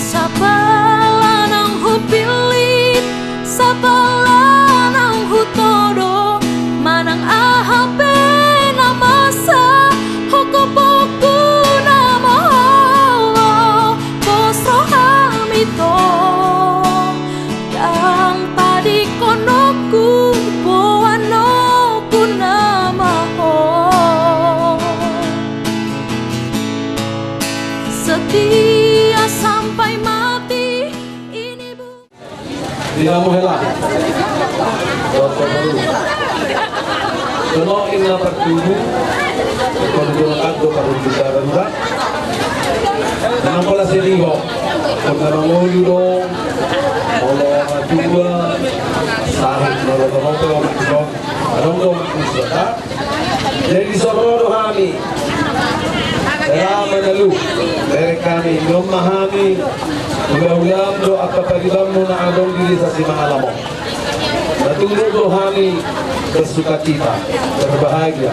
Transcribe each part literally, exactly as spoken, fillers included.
Sapala naung hupillit, sapala naung hutodo, manang aha pe na masa, hongkopongku nama ho, pos rohami tong. Ndang padingkononku, boanonku nama ho. Setia sampai mati, ini bu- Di hamu hela. Dokter Baru. Sono inna partubu. Dokter Baru, Dokter Baru. Nang pola seliho. Kota mangolu do. Molo matua. Sahit molo tomoto. Adong do. Jadi soro do hami. Hela manalu. Berek hami. Doma hami. Ulaon do angka paribanmu na adong di desa Simangalam on. Na tunduk do hami bersukacita, berbahagia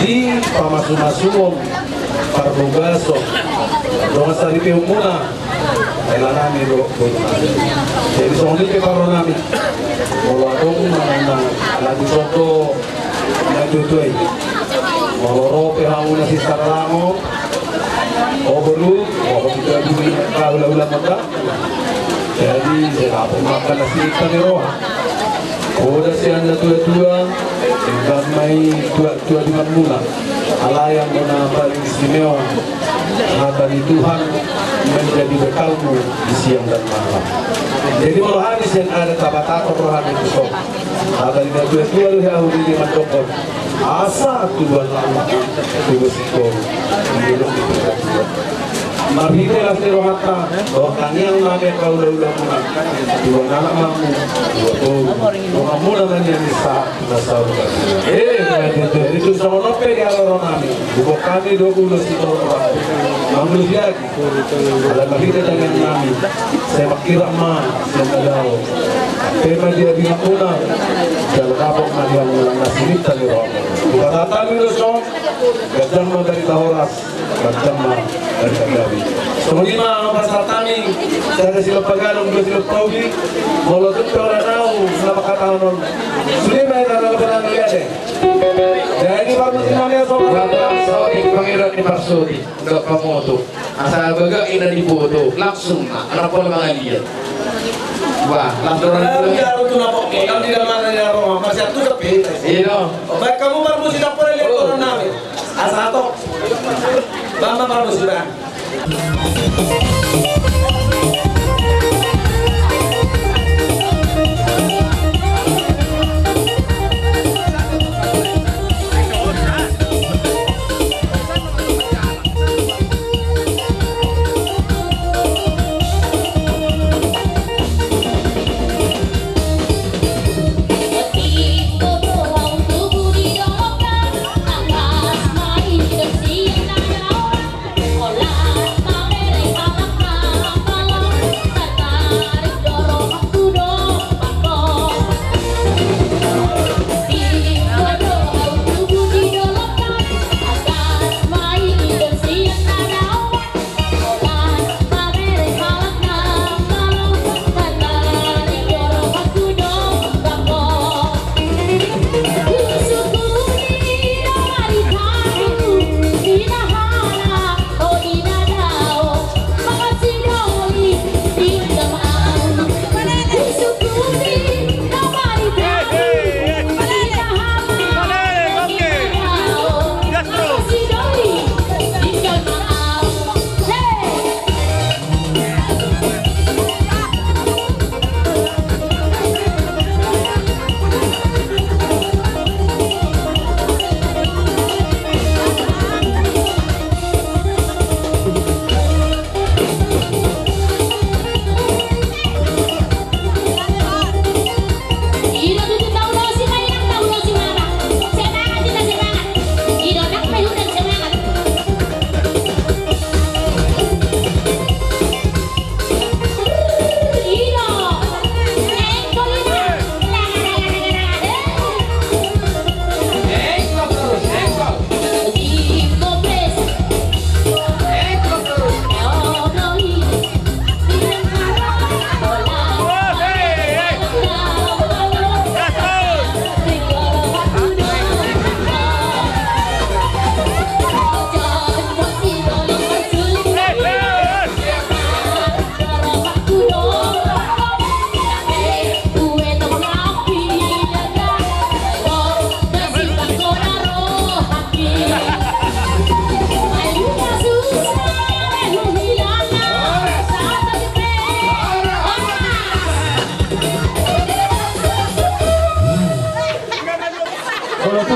di pamasumasuon, parbogason, dongan saripeonmuna, hela nami do boru nami. Jadi songon i pe parro nami. Molo adong na, na, na di soto, na tutu i. Molo ro pe hamu na sisaralango, o boru, o boru, hula-hula mata. Jadi, sai dapot ma angka na sinipta ni roha. Poda sian natuatua, denggan ma i tuatua di marmula. Alai anggo na paling istimewa, hata ni Tuhan menjadi bekalmu di siang dan malam. Jadi, molo hami sian adat Batak, roha ni pusok. Hata ni natuatua do hea hudidi mandokkon. Asa tubuan lama, tubuan singkong. Marhite las ni rohanta, dohot tangiang nami angka hula-hulamuna. Tubuan anak mamu, tubuan boru. Donganmuna ma nian i sahat na saur. Eh, jadi tu songon on pe di haroro nami. Dibot hami do ulos sitorop. Mangulus i agi. Ala marhite tangiang nami, sai mangkirap ma sian na dao. Pe ma di abinganmuna, jala dapot ma di hamuna na sinipta ni roha. Hupasahat hami do songon, ganjang ma barita horas, ganjang ma barita gabe. Songon i ma hupasahat hami, sada silop pagadong, dua silop paugi, molo tung pe holan ahu na mangkatahon on. Sude ma hita na laparan liat e. Jadi parmusi nami songon. Bapak Sotik, pangirat ni Pak Sotik. Nggak pamoto. Asa bagak ina di foto. Langsung, nah, anak pola mangaliat. Wah, langsung orang. Eh, biar tu napa? Kan tidak mana ya, Roma. Masih satu sepi. Iya. Oh, baik, kamu parmusi, tak boleh lihat orang nami. Asa tok. Mama parmusi, Bang.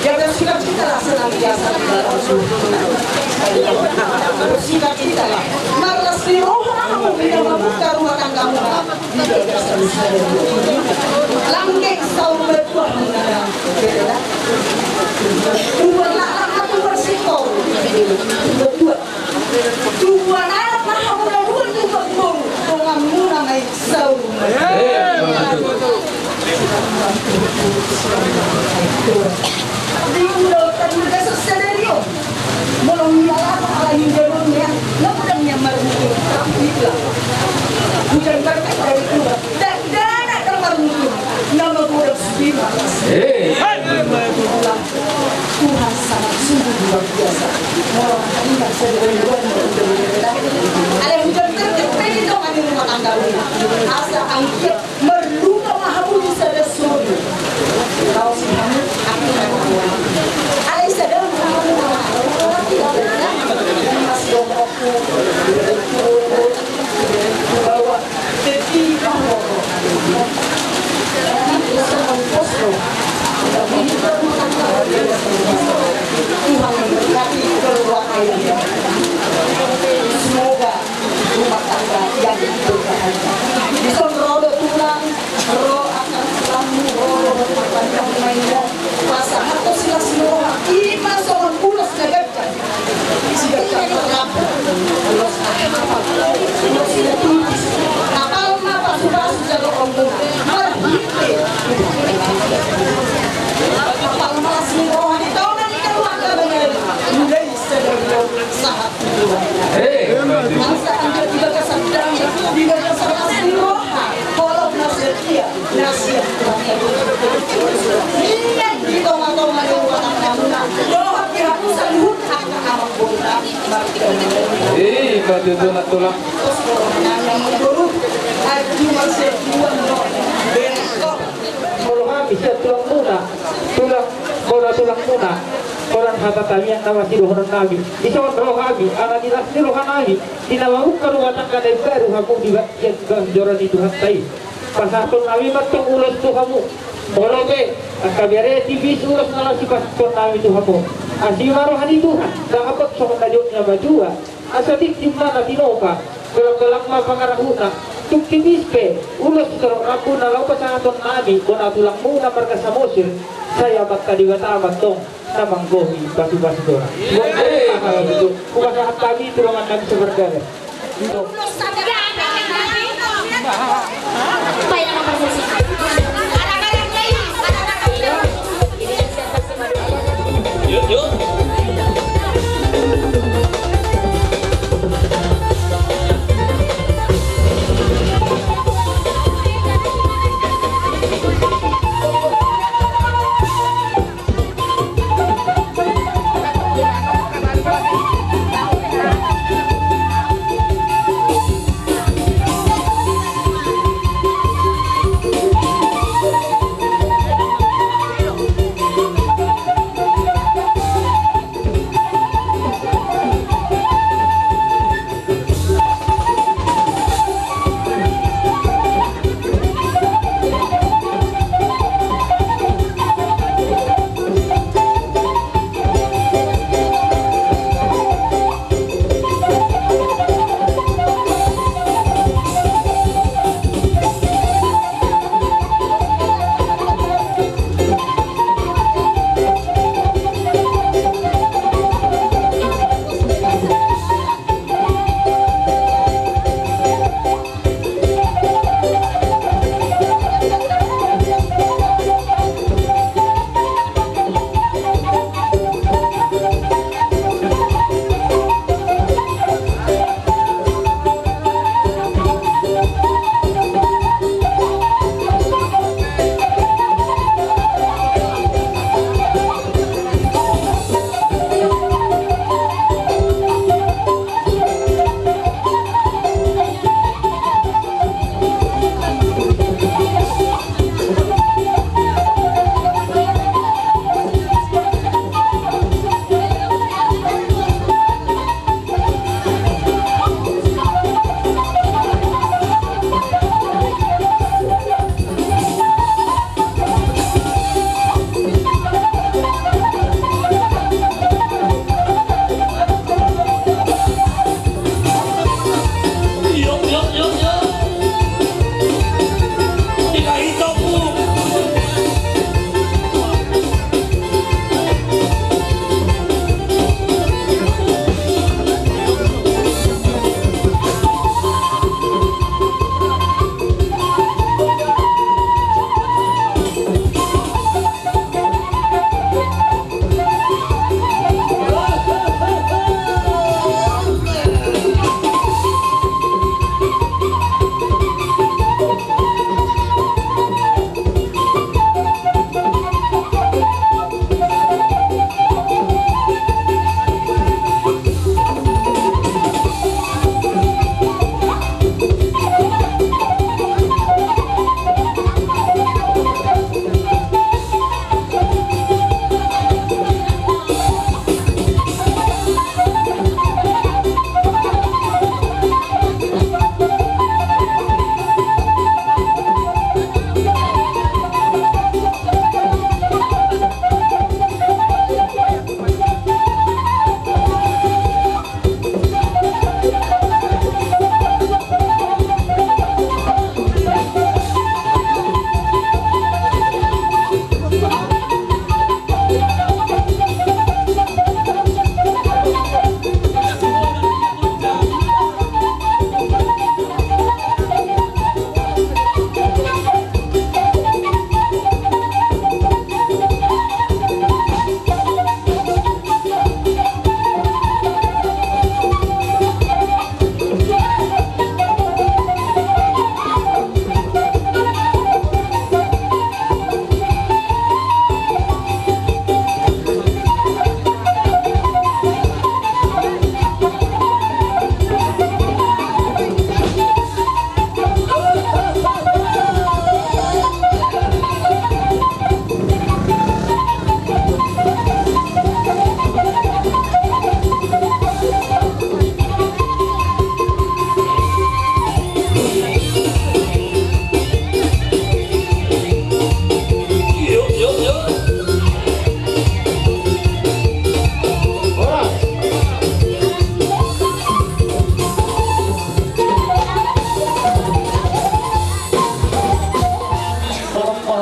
Jadi, bersikap kita lah senantiasa di dalam surga. Bersikap kita lah. Marlas ni roha hamu, di dalam rumah tanggamu. Langgeng saur matua. Tubuan anak na tubuan siko. Tubuan. Tubuan anak na hamu na dua tubuan boru. Donganmuna na i saur. Di ulaon tadi gasan sadari on. Molo nialap ala ninna dongeng, na godang nian marmutu, tapi itulah. Hujan berkat dari Tuhan. Dan dana termarmutu, nama godang sudirman. Tuhan sangat sungguh luar biasa. Molo kita sadari on, Asa anggiat marlunga ma hamu di sada solu. Laos hamu anggiat. Alai sada ma hamu. Mas dohotku. Bahwa jadi bahwa. Jadi bisa mengkosong. Tuhan memberkati keluarga ini. Semoga rumah tangga yang diberkahi. Dison ro do tulang, ro angka tulangmu, ro, ro, ro, ro, ro, ro, pasahat tu silas ni roha, ima songon ulos na ganjang. Siganjang rambut, ulos na hapal, ulos na tipis, hapal ma pasu-pasu jaloonmu, marhite. Hapal ma las ni roha di tonga ni keluarga nangkin, mulai sadari on sahat. Hei, masa angka di bagasan dame, di bagasan las ni roha, holong na setia, na siap. Ninna di tonga-tonga ni rumah tanggana, dohot di hamu saluhut angka amang boru nami. Hei, ima tutu na tulang. Terus nanya mengurut, aju masih dua no, bengkok. Molo hami sian tulangmuna, tulang, molo tulangmuna, holan hata tamiang nama sidohonon nami. Dison ro hami, ala ni las ni roha nami, di na mamungka rumah tangga na imbaru hamu di bagian joro ni Tuhanta i. Pasahaton nami ma tong ulos tu hamu. Molo pe, angka bere tipis ulos na laos dipasahaton nami tu hamu. Asi ma roha ni Tuhan, dapot songon na jotna matua. Asa tintin ma na tinopa, golang-golang ma pangarahutna, tung tipis pe, ulos sitorop rambu na laho pasahaton nami, bona tulangmuna marga Samosir, sai Amanta Debata ma tong, na manggohi pasu-pasu jora. Hupasahat hami tu dongan nami samarga.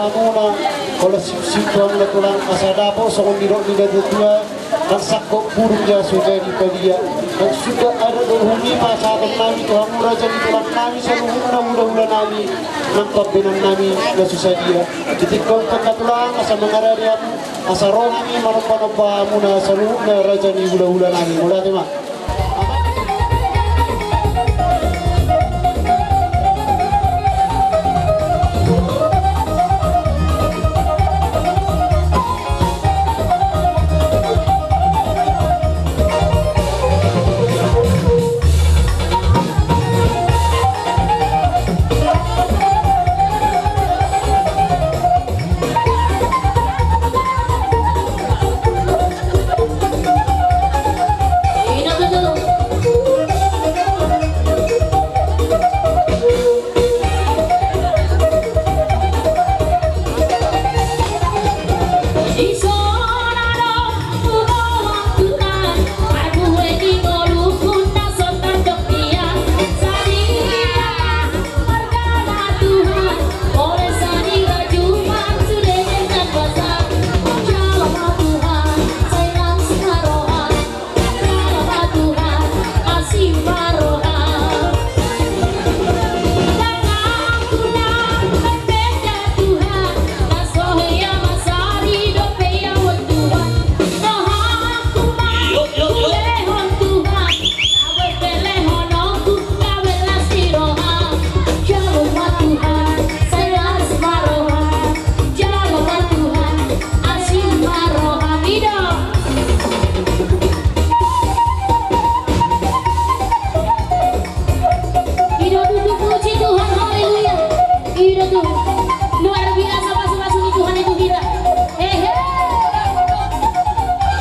Muna, holan sipsip tu hamuna tulang, asa dapot songon nidok ni natuatua, nang sangkot burung ia so jadi palia. Nang suda adat dohot hami pasahaton nami tu hamu raja ni tulang nami saluhutna hulahula nami, nang pambahenan nami na so sadia. Di tingki on pe tulang, asa mangarade hamu, asa ro hami manombanomba hamuna saluhutna raja ni hulahula nami. Mauliate ma. Ido tutu, puji Tuhan, haleluya. Ido tutu, luar biasa pasu-pasu ni Tuhan itu, hira. Hehe.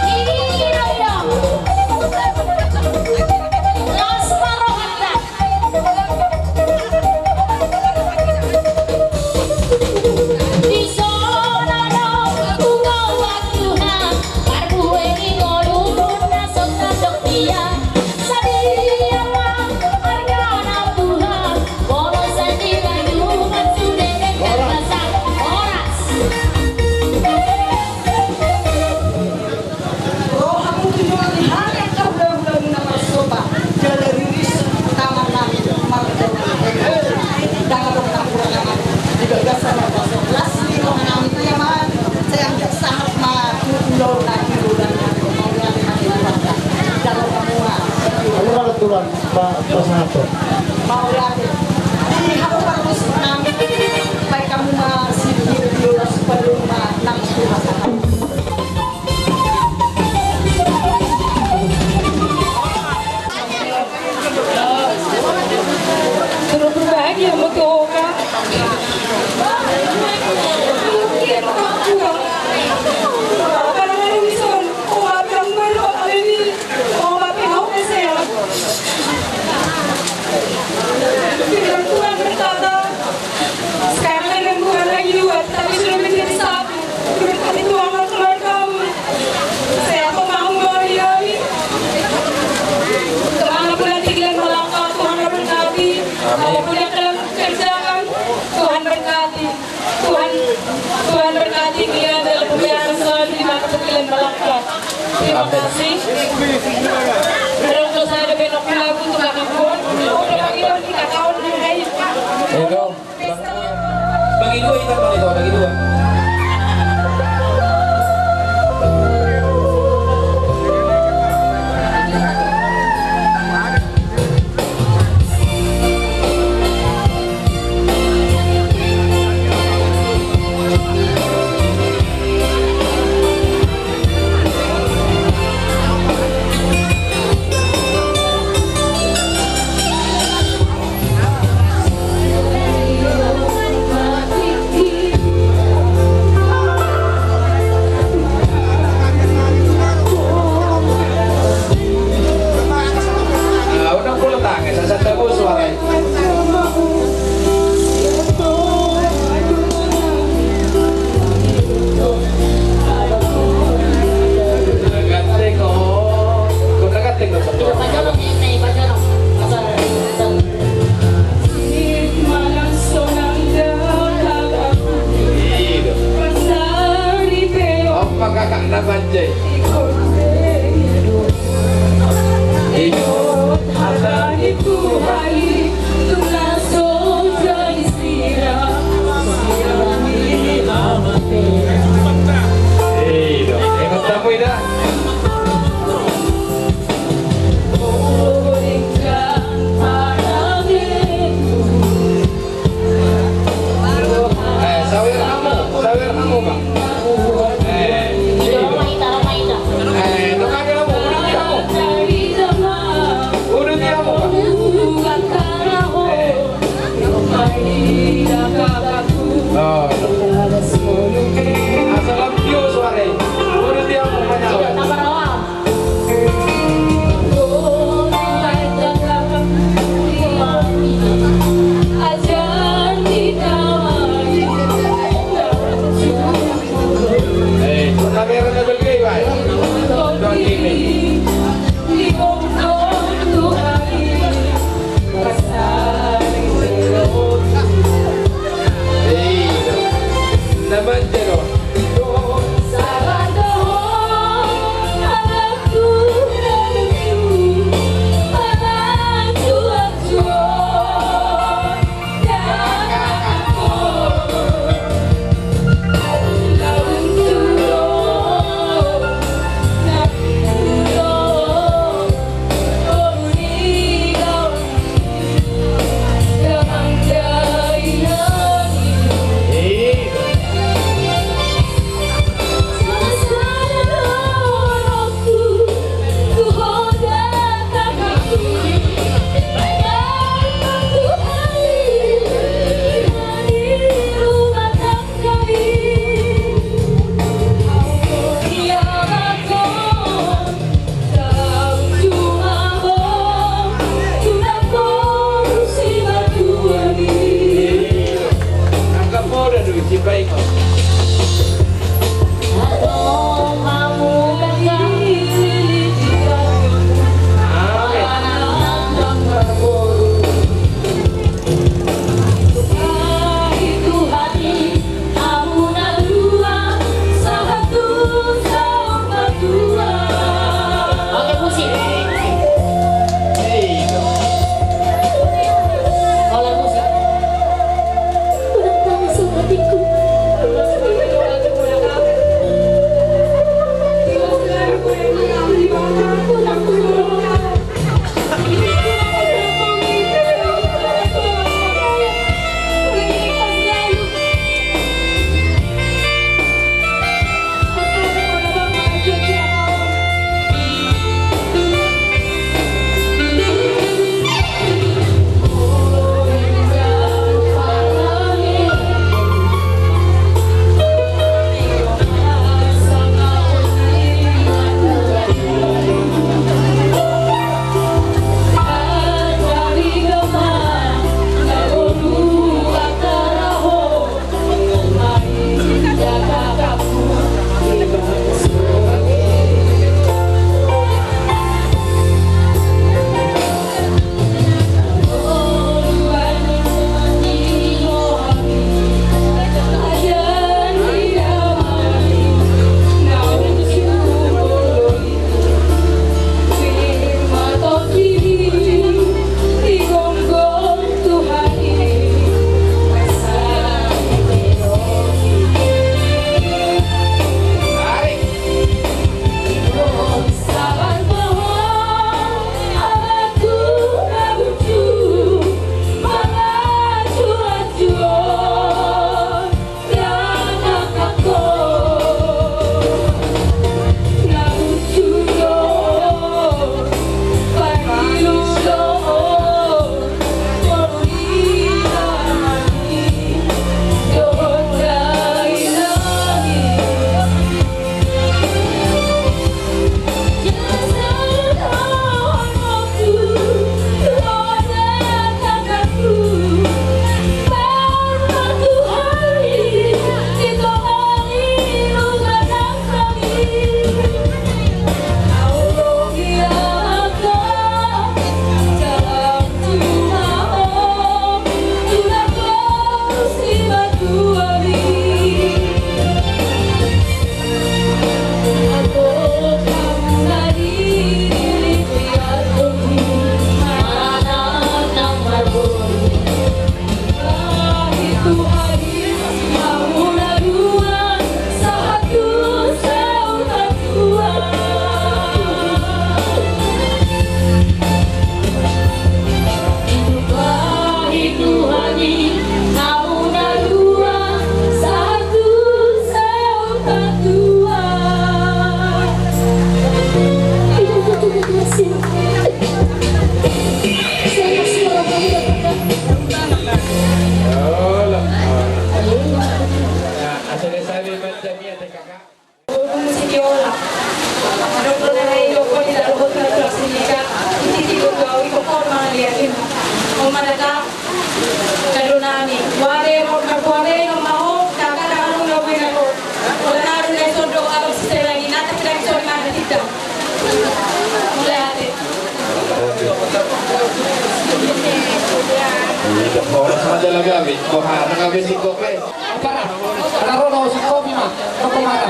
Ido, ido. Las ma rohanta. Roha putih murni harian kahula-hula muna marsopa, jala riris tangan nami mardoa. Dang adong na kurang nami di bagasan marsopa. Las ni roha nami tu i ma, sai anggiat sahat ma tu ulaon na di roha nami. Mauliate ma di roha nami. Dalam semua. Ayo, Tulang, pa-, pasahathon. Mauliate. Di hamu parmusik nami, baen hamu ma sian biola supaya nang tu pasahathon. Terus berbahagia, betul, Kak? Iya, Kak. Apa namanya, Ison? Oh, apa yang baru, Kak, ini? Oh, tapi mau ke saya. Firman Tuhan berkata, sekarang kan bukan lagi dua, tapi sudah menjadi satu. Berkati Tuhan keluargamu. Saya pemaham dari kami. Kemana pun nanti kalian melangkah, Tuhan memberkati. Amin. Apapun yang kalian kerjakan, Tuhan berkati. Tuhan, Tuhan berkati kalian dalam pelayanan selalu di mana pun kalian melangkah. Terima kasih. Terus saya ada belok lagu untuk kakak pun. Udah bagi dong di kakak pun. Bagi dua, Itan, bagi dua, bagi dua. Eh, do. Eh, kota mu ida. Eh, sawer hamu, sawer hamu, Bang. Eh, eh, do kami hamu, uduti hamu. Uduti hamu, Bang. Eh. Oh, asal lampion suara. Udah dia mau nanya. Sale manjamia te kakak. Musik iola. Adong do na naeng didok di dalam hotel kelas ini, Kak. Di sini do tahu, iko kau mana dia ini. Oma data. Kado nami. Wale, mau, mau, wale, mau, mau, kakak, kakak, mau, mau, mau, mau. Wale, harus naik sondo, abang, sisa lagi, nanti kita bisa makan di situ. Mulai hati. Horas ma jala gabe, boha na gabe singkop e. Para, para ro do singkop i ma, toko mata.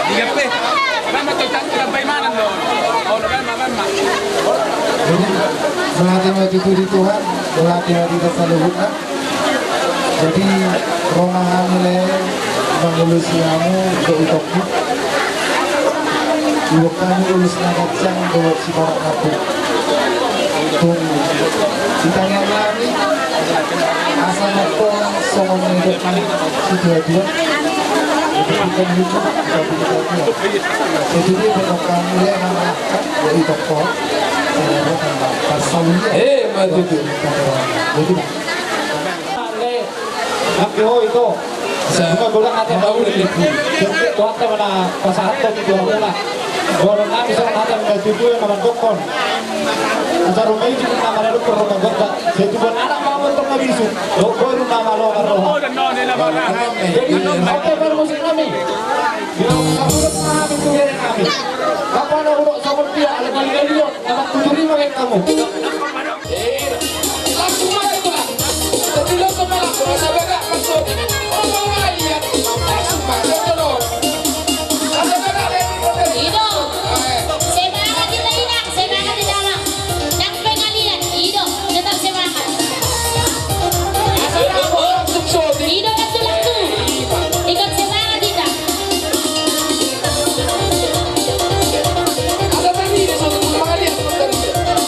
Digape. Mama tu cantik sampai mana lo? Oh, lo kan mama. Jadi, berarti maju di Tuhan, berarti di saluhutna. Jadi, ro ma hami, Lae, mangulosi hamu dohot itongki. Iboan hami ulos na ganjang dohot siparak na pung. Tung ditangiang hami, asa nangkok songon na nidok ni situatua. Jadi, bukan hukum, tapi situatua. Jadi, dia bentuk kami, Lae, nang rakyat, ya, itongko. Saya bukan, Bang. Pasal ini. Eh, maju tu. Jadi, Bang. Oke, ho, ito. Sa- Bukan bola nanti mau udah. Jadi, tuan teman, ah, pasahat tu, itu mula. Bola nanti sama nanti, ada tujuh yang nama dokon. Asal rumah itu nama ada dokon, rumah gota. Jadi, bukan anak mau untuk ngabisu. Dokon rumah malu, malu. Jadi, oke, baru musik kami. Bila usah urut kami, tuh, ya, kami. Kapan ada urut sama dia, ada kali-kali, yuk. Nama tujuh lima, ya, kamu. Langsung masuk, Tulang. Tapi lo sama langsung, masa bagak masuk. Oh, iya. Langsung masuk, Tulang. Masa bagak, ya, Tulang. Ido. Semangat kita, Inang. Semangat kita, Inang. Nang pengalian. Ido. Tetap semangat. Masa bagak, langsung syuting. Ido, langsung, langsung. Tetap semangat kita. Ada tadi, dia suatu pengalian, sebentar.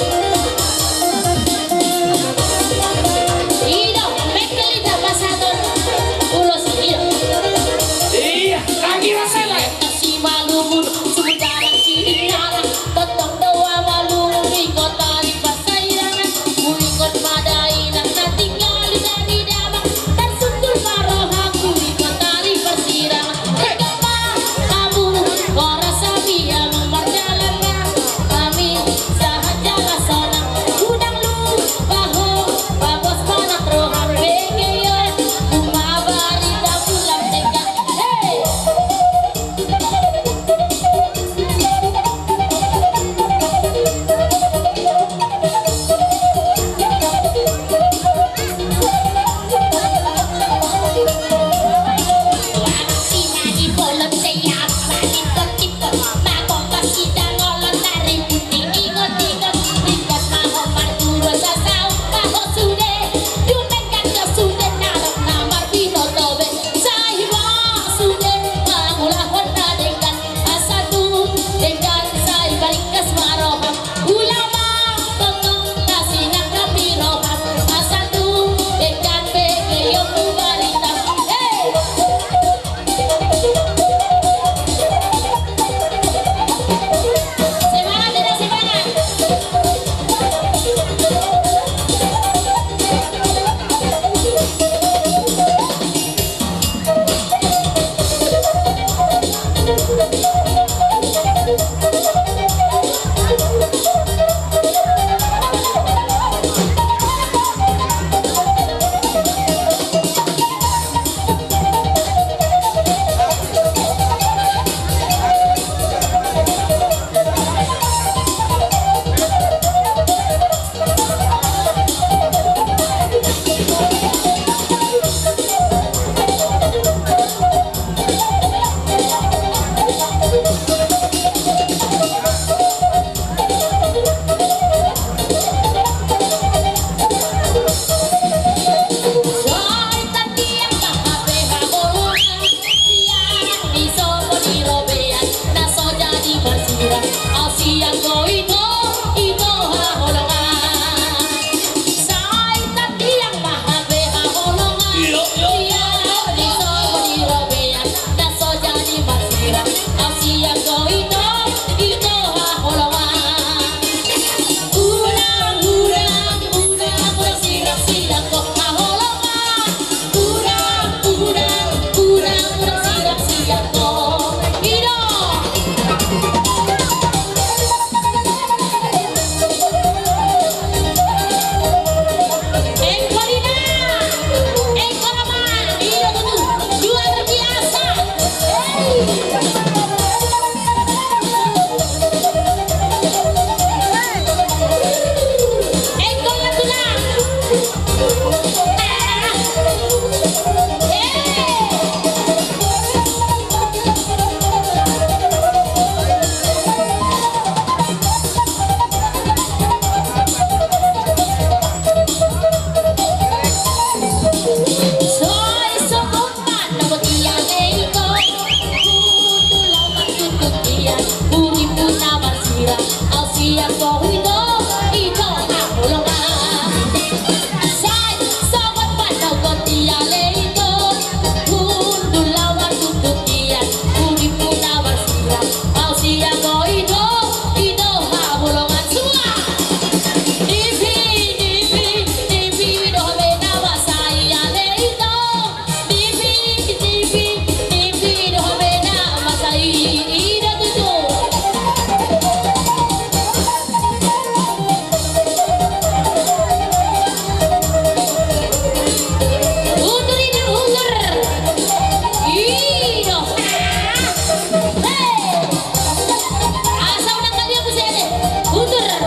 Asa unang kalian muse ade. Mundur. Eh,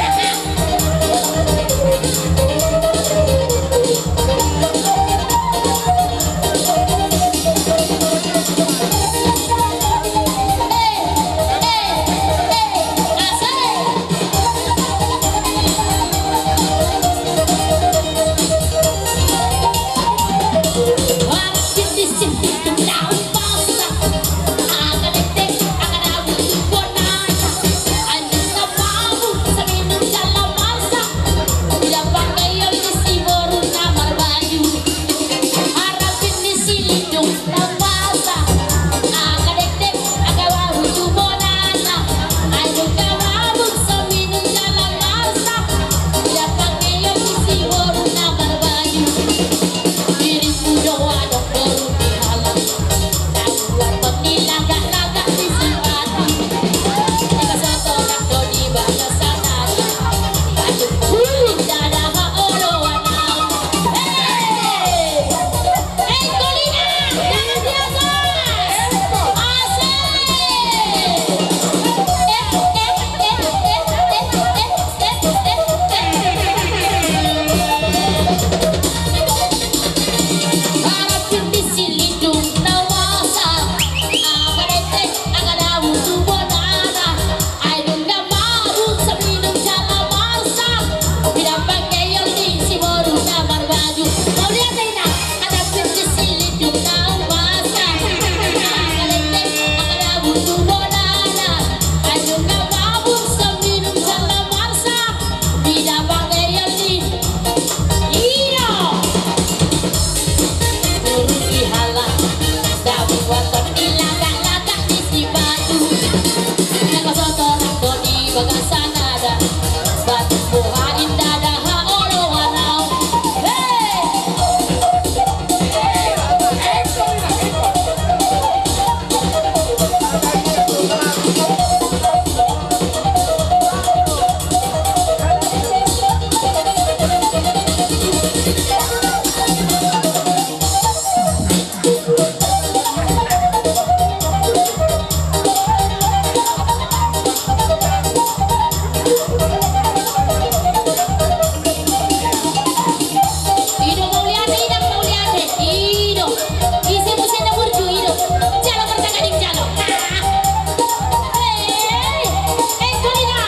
eh, eh, asik. Ido mauliate, ido mauliate, ido. Ise muse na burju, ido. Jalo partagading, jalo. Ah. Eh, eh, kau ina.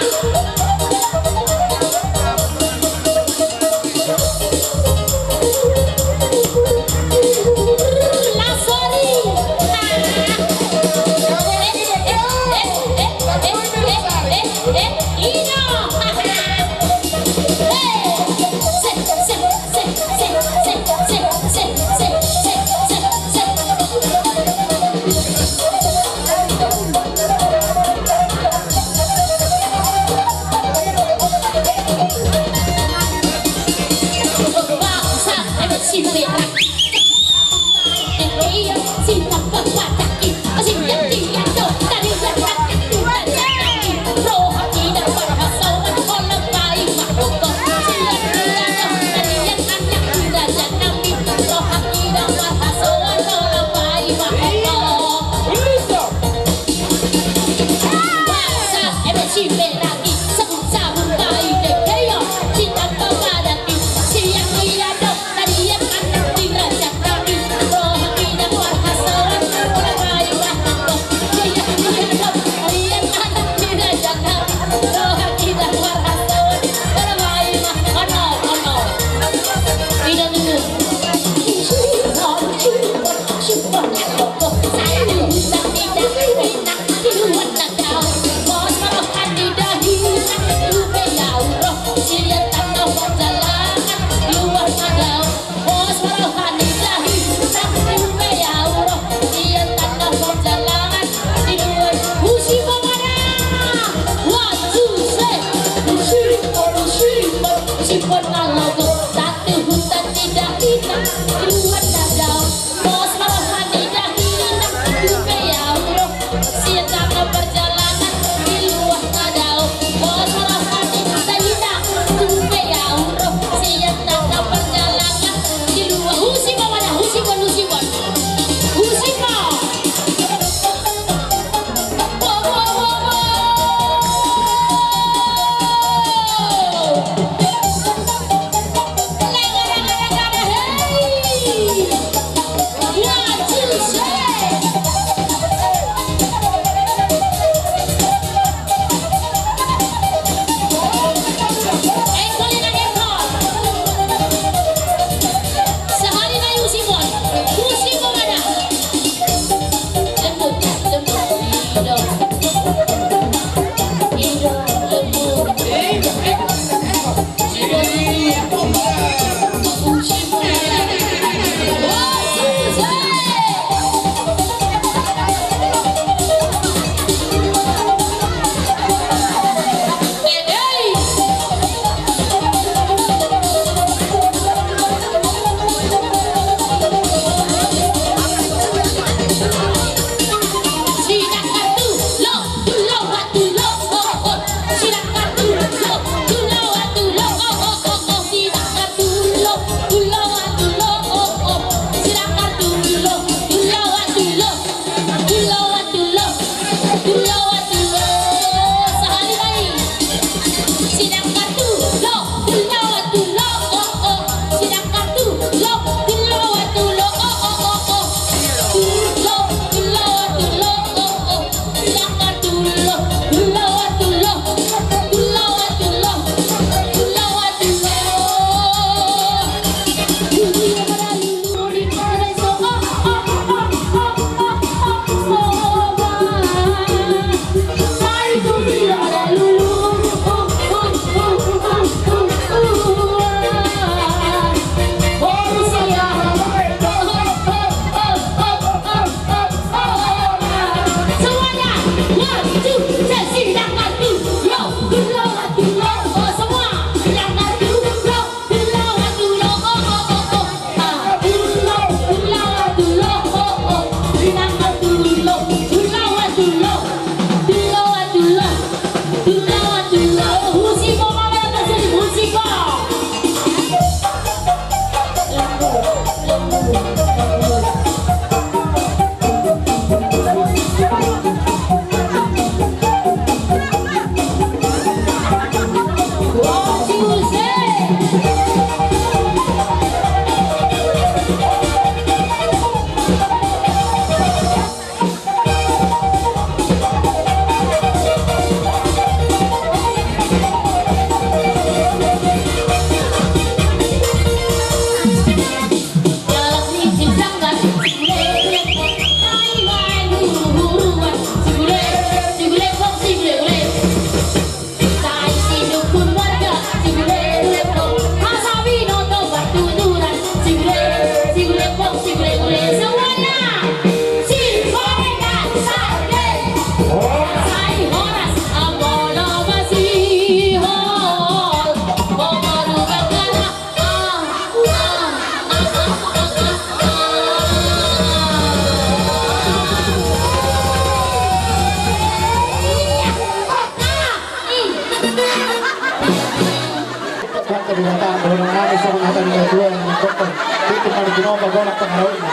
Natua-tua na mangkophon, tutu ma di Jahowa panggonan pangarahutna.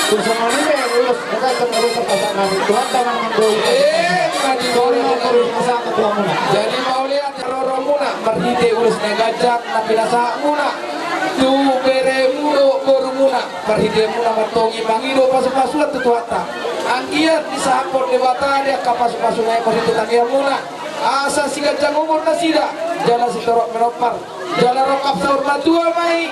Tung songon i pe ulos na ganjang na boi tarpasahat nami, Tuhanta ma na manggoluhon. Eh, ma di Jahowa. Songon i ma ulos na sangkap tuamuna. Jadi mauliate roromuna marhite ulos na ganjang na pinasahatmuna tu beremu dohot borumuna, marhitemuna mantong i mangido pasupasuan tu Tuhanta. Anggiat disahaphon Debata di angka pasupasuna i marhite tangiangmuna, asa siganjang umur nasida jala sitorop minompar. Jala rongkap saur matua ma i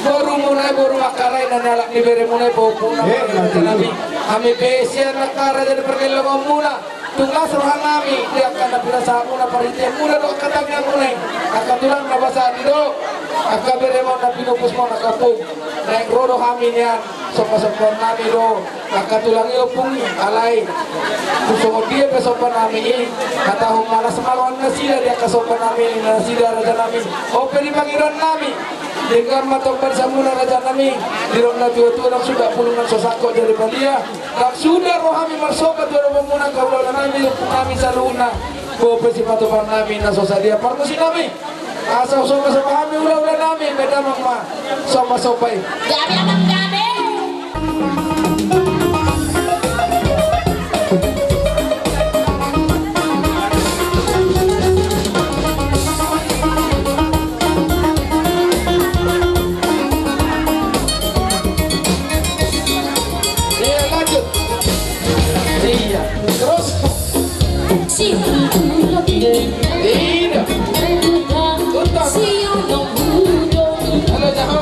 borumuna i, boru Mangkarai na nialap ni beremuna i, pahompu na. Eh, marhite nami, hami pe sian angka raja ni pargellongonmuna, tung las rohanami di angka na pinasahatmuna, parhitemuna dohot angka tangiangmuna i. Angka tulang na pasahat i do, angka beremuna na pinupusmuna, angka ompung. Naeng ro do hami nian, sombasombaonnami do angka tulang i, ompung i, alai tung songon dia pe sombanami i, hatahon ma las ma rohanasida di angka sombanami i, nasida rajanami. On pe di pangidoannami, denggan ma tong barisamuna rajanami, didok natuatua, ndang suda bulung na so sangkot jadi palia. Ndang suda ro hami marsomba tu adopanmuna, angka hulahula nami, ompung nami saluhutna. Bope sipatupaonnami na so sadia parmusiknami. Asa husombasomba hami hulahula nami, bahen damang ma sombasomba i. Gabe, Amang, gabe. Iya, lanjut. Iya, terus. Tidak. Utang. Halo, Jaho.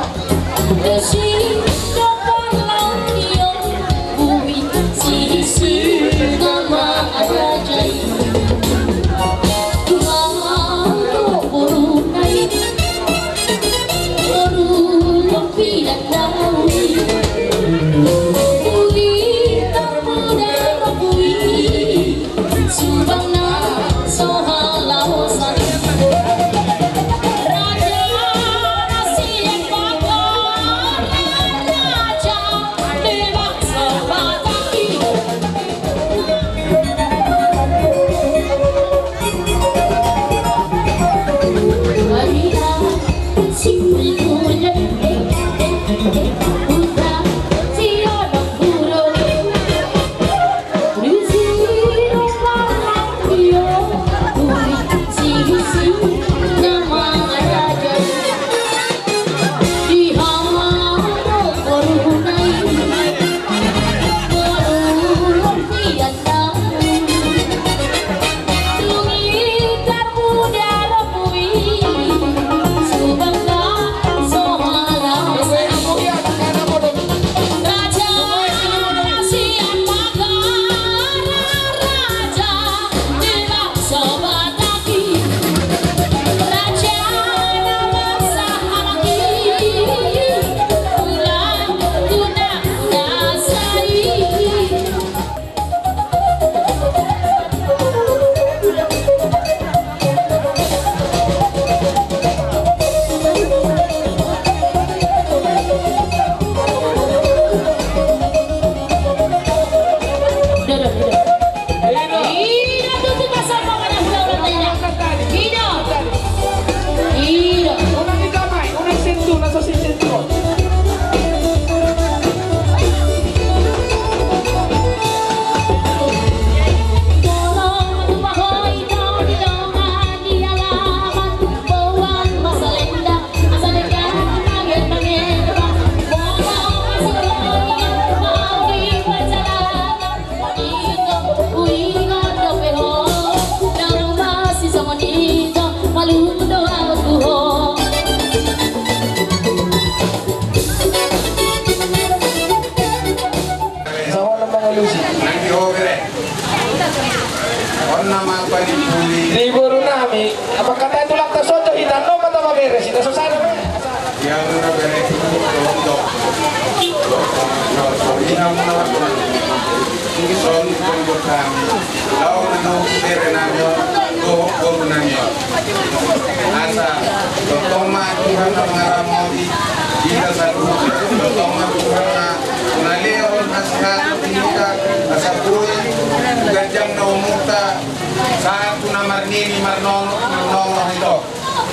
Songon na mangalusi. Nang di ho bere. On nama apa ni puli. Di boru nami, apa kata itu lantas soto hitam no mata mabere sida so sada be. Yang na bere itu tondok. Ina muna. Son tondok kami. Lawan no bere nami on, dohot boru nami on. Asa, tongtong ma Tuhan na mangaramoti hita saluhut, tongtong ma Tuhan na malehon hasehaton tu hita, asa boi ganjang na umurta, sahat tu na marnini marnono, marnono hito.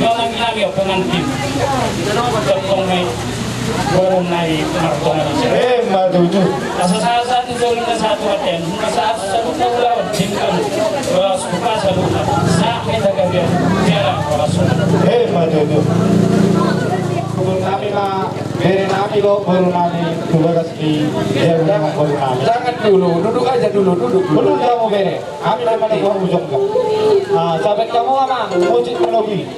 manang inami o pengantin. Tongtong ma i boru nai martonga ni sere. Emma tutu. Asa sahat-sahat ni solu na sahat tu aten. Na sahat saluhutna ulaon, jingkon, ras, kupa saluhutna. Sahat ma i tagabian, jala horas. Emma tutu. Nami ma, bere nami. Boru nami, tu bagas ni, ya, boru nami. Jangan dulu, duduk aja dulu, duduk dulu. Duduk kamu bere. Kami memang di bawah ujung. Ah, sampai kamu ama, musik melobi.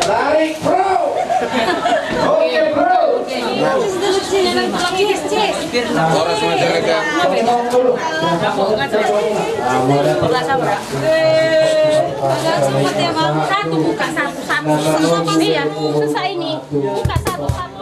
Tarik, bro. Oke, bro. Horas, masyarakat. Seperti apa? Satu, buka satu, satu. Iya, susah ini. Buka satu, satu.